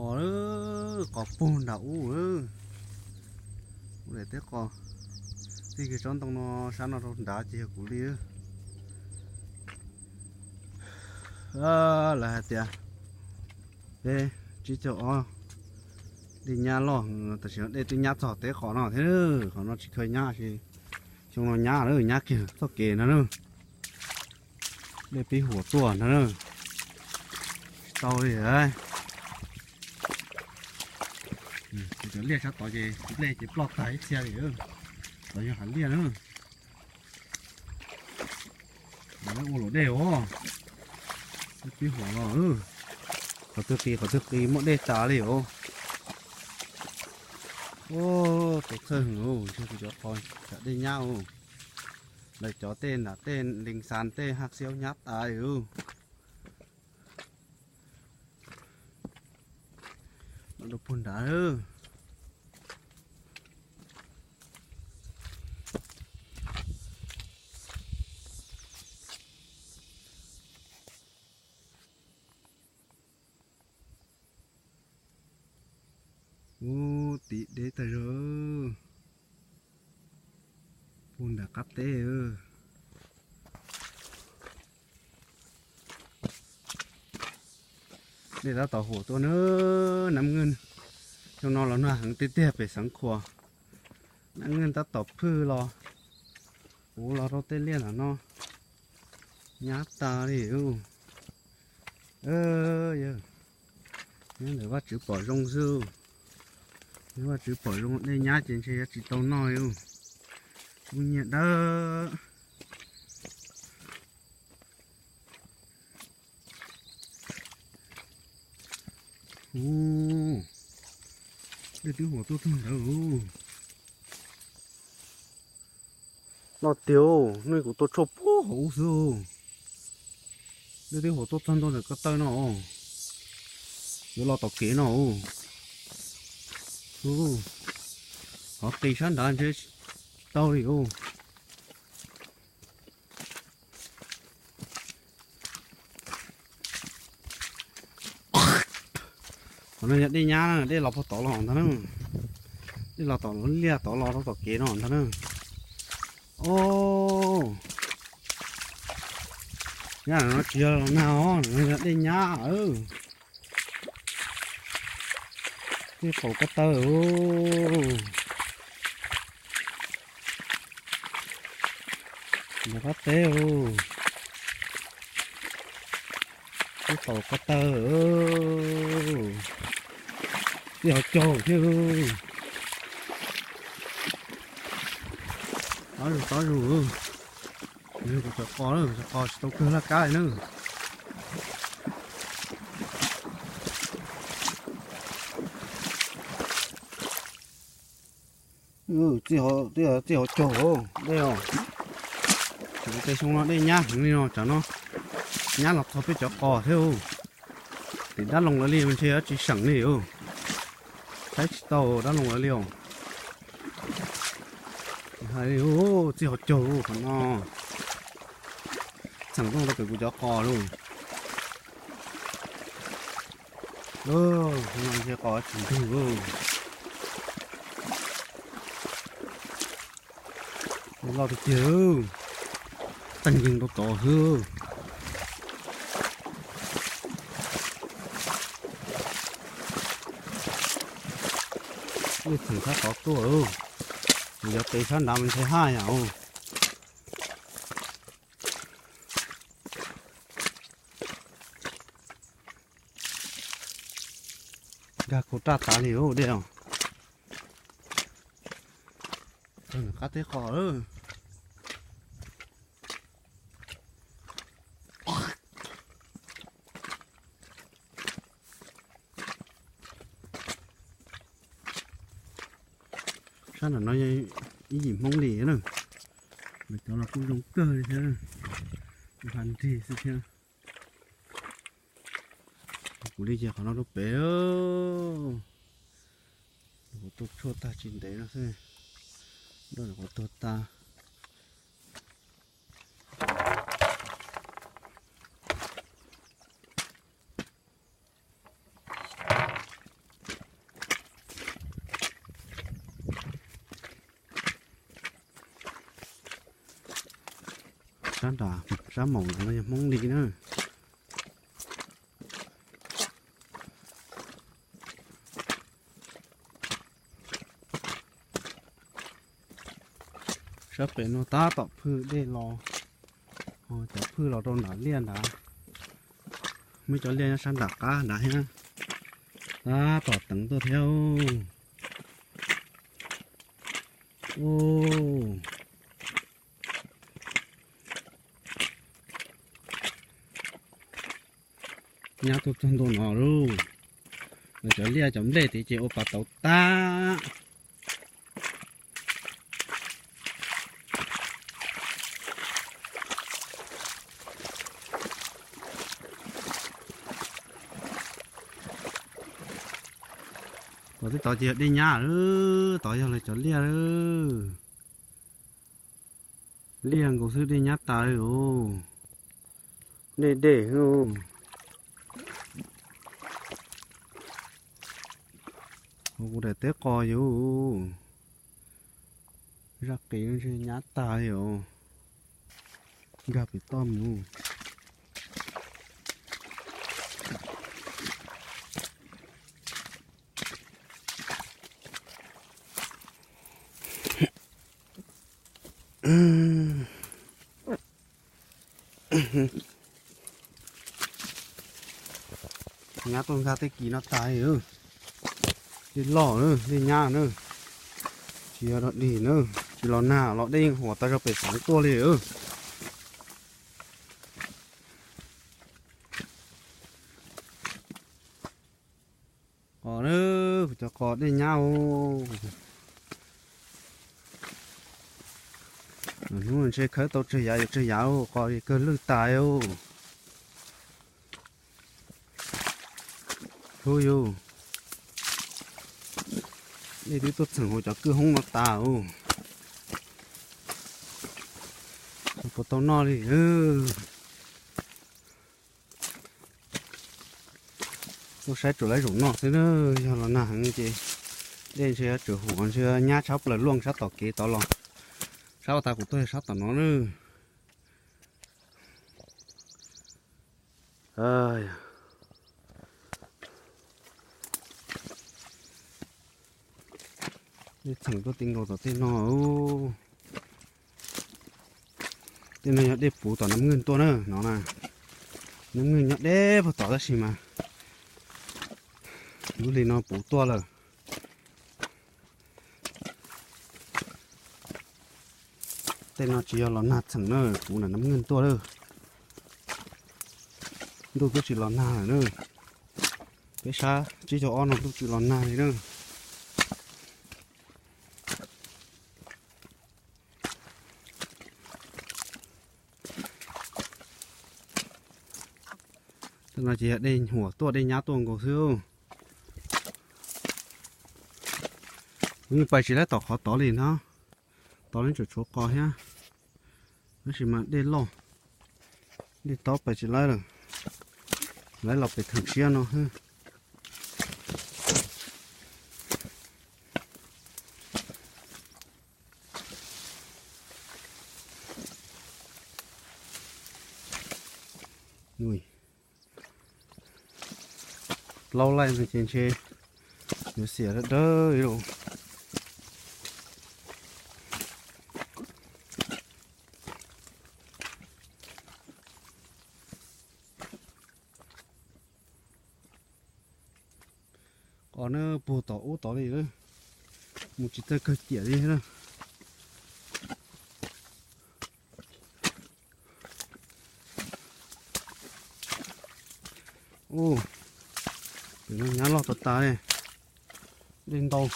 Qos, qos puag nram ub, ub daim teb qos. Txij kiag tsob ntoo no sab no rau nrad ces yog kuv li. Lawv hais tias peb tsib caug ob dej nyab loj, tam sim no dej twb nyab txog teb qos no thiab. Qhov no tsis kheev nyab, xyoo no nyab lawm, nyab kiag txoj kev no na. Dej pib huam tuaj no na. Tsis tau li. Cov liaj sab tod ces nplej ces ploj tag ib txhia li. Tod yog hav liaj na. Ua luam dej os. Pib huam los, qhov twg qis qhov twg qis muaj dej tas li os. Tau txhawj heev, ntshe kuv cov qos tsam dej nyab os. Lawv cov tej nram tej Lees Xas tej Haj Xiaub nyab tas li. Los rau puag nrad. Ub, tim deb tag zog. Puag nram qab teb. Dej tab tom huam tuaj na. Nab Nwj, xyoo no los nag heev tiag tiag pem Xeev Khuam. Nab Nwj tab tom phwj los, puv los rau tej liaj ntawm no, nyab tas li. Yog, nyob ntawm Vajtswv pom zoo xwb. Yog Vajtswv pom zoo dej nyab ces ntshe yuav tsis tau noj li. Kuj nyiaj dawb. Ub, dej twb huam tuaj txog ntawd. Loj tiag, nej kuv tua tshuaj puag hauv ub xwb. Dej twb huam tuaj txog ntua ntawm ko taw no. Yuav los tom kev no. Qhov qis sab nrad ntshe tsis tau li os. Qhov no yog dej nyab, dej los puag tod los ntag na. Dej los tom lub liaj tod los rau tom kev no ntag na. Os, nyab no tsis yog los nag os, no yog dej nyab. Twb qaum ko taw. Nram qab teb, twb qaum ko taw. Txij hauv caug thiab. Tob zus tob zus. Kuv cov qos, cov qos tsis tau kawg laj kab li na. Txij hauv caug dej os. Tseem tej xyoo no dej nyab heev li no, tsam no nyab los txog peb cov qos thiab. Tim dab loog lawv li mas ntshe yuav tsis seem li os. Saib tsis tau dab loog lawv li os. Hais li, txij hauv caug qhov no. Txheem tuaj rau pem kuv cov qos lauj. Qhov no ntshe qos tsis ntug. Loj tiag tiag, teeg yeeg rau tod xwb. Lub txheem sab tod tuaj, yog tes sab nrad mas ntshe haj yam. Nkag kuv raj tas li ub dej os. Qab teb qos lawm. Sab nram no yog ib yim Hmoob li na. Lawv cov los kuj zoo kawg li thiab, kuj hais nrig xwb thiab. Kuv li ces qhov no rau pem. Kuv tuaj tshuaj tag tsis ntev no xwb, nroj kuv tuag tag. Sab nram sab moos no yog Hmoob li na. Sab pem no tab tom phwj dej los, cov phwj los rau nram liaj nrad. Muaj cov liaj nyob sab nram qab nrad thiab. Tab tom teev tuaj thiab. Nyab tuaj txog ntua no lauj. Cov liaj cov nplej tid ces ua pas tauv tag. Tod twb tod ces yog dej nyab lawm, tod yog lawv cov liaj lawm. Liaj nkaus xwb dej nyab tas li os. Dej dej xwb. Kuv daim teb qos yus, zaj qis ntshe nyab tas li os. Nkag pem toj mus. Nyab tuaj nkag tej kis no tas li. Dej loj na, dej nyab na. Tsis yog dog dig na, tsis los nag los dej yeej huam tas zog pem xeev tuaj li. Qos na, kuv cov qos dej nyab os. Hnub ntshe khawb tau tsawg yav yuav tsawg yav, qos kawg lwj tas os. Hu yus, dej twb tuaj txheem hauv cov kwj hoob no tas os. Puas tau noj li. Tuaj saib tsuas lawv zaum no xwb na, yog los nag heev ces dej ntshe yuav tsum huam, ntshe nyab tshab plaws luaj sab tom kev tod los. Sab uas tas kuv tuaj yog sab tom no na. Dej txheem tuaj ti nkaus tom tej no. Tej no yog dej puv tom Nam Ngwj tuaj na no na. Nam Ngwj nyob deb puag tod tab sis mas lub hli no puv tuaj lawm. Tej no tsis yog los nag txheem na, puv nram Nam Ngwj tuaj lawm. Ntuj twb tsis los nag lawm na. Peb sab tsib caug ob no ntuj tsis los nag li na. Tej no ces yog dej huam tuaj dej nyab tuaj nkaus xwb. Kuv yeej pais tsis laib tom qhov tod li na. Tod yeej tseem tshuav qos thiab, tab sis mas dej loj, dej tob pais tsis laib lawm. Laib los pem theem siab no xwb. Plaub laij no ces ntshe yuav xiam dawb dawb li lauj. Qos na puag tom ub tod li lawm, mus tsis txawj kawg ciam li na. Ub, pem no nyab loj tas tas li, dej ntau.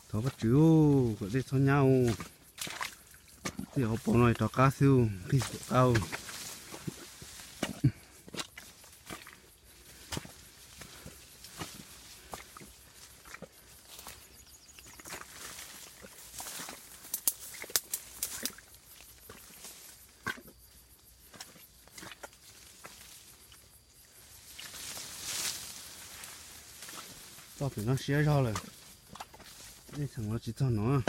Thov Vajtswv, kom dej txhob nyab, tej hauv paus no rov qab xwb, nqig qab. Toj pem no siab zog lawm, nej tseem los tsis txog no.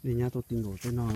Nej nyab tuaj ti nkaus tej no.